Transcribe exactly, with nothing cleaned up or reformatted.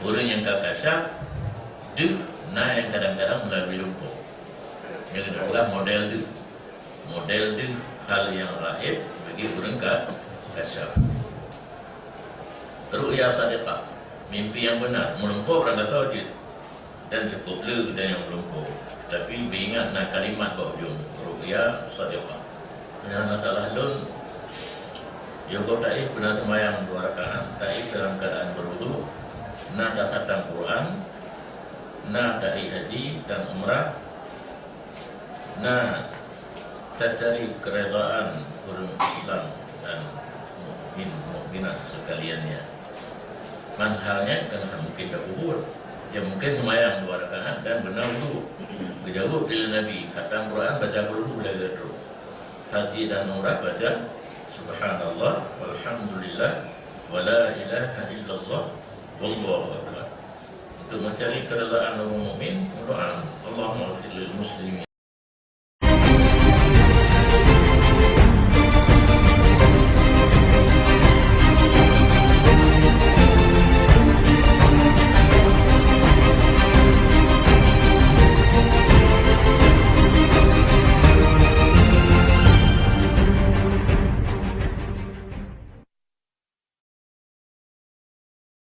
Ureuëng nyang ka kasyaf, deuh na nyang kadang-kadang meulalu lumpoe. Nyang geupeugah model deuh. Model deuh hal nyang gaéb bagi ureuëng ka kasyaf. Ru'ya sadiqah, mimpi nyang beuna, meulumpoe barang gata jeuet. Dan cukup le dan nyang meulumpoe. Tapi beuingat na kalimat bak ujong, ru'ya sadiqah. Nyang na salah lôn, yoh gob taéh beuna seumayang dua rakaat, taéh dalam keuadaan berwudu, na takhatam Quran, na taéh haji dan umrah, na tacari keredaan ureuëng Islam dan mukmin mukminat sekaliannya. Man hal nyan kan mungkin tapeubuet. Ya mungkin seumayang dua rakaat dan beuna wudu. Geujaweueb lé Nabi, khatam Quran baca Qul Huwallahu lagée droe. Haji dan umrah baca Subhanallah, walhamdulillah, wala ilaha illallah, wallahu akbar. Untuk mencari keredaan orang mukmin, berdoa, Allahumma ighfir lil muslimin.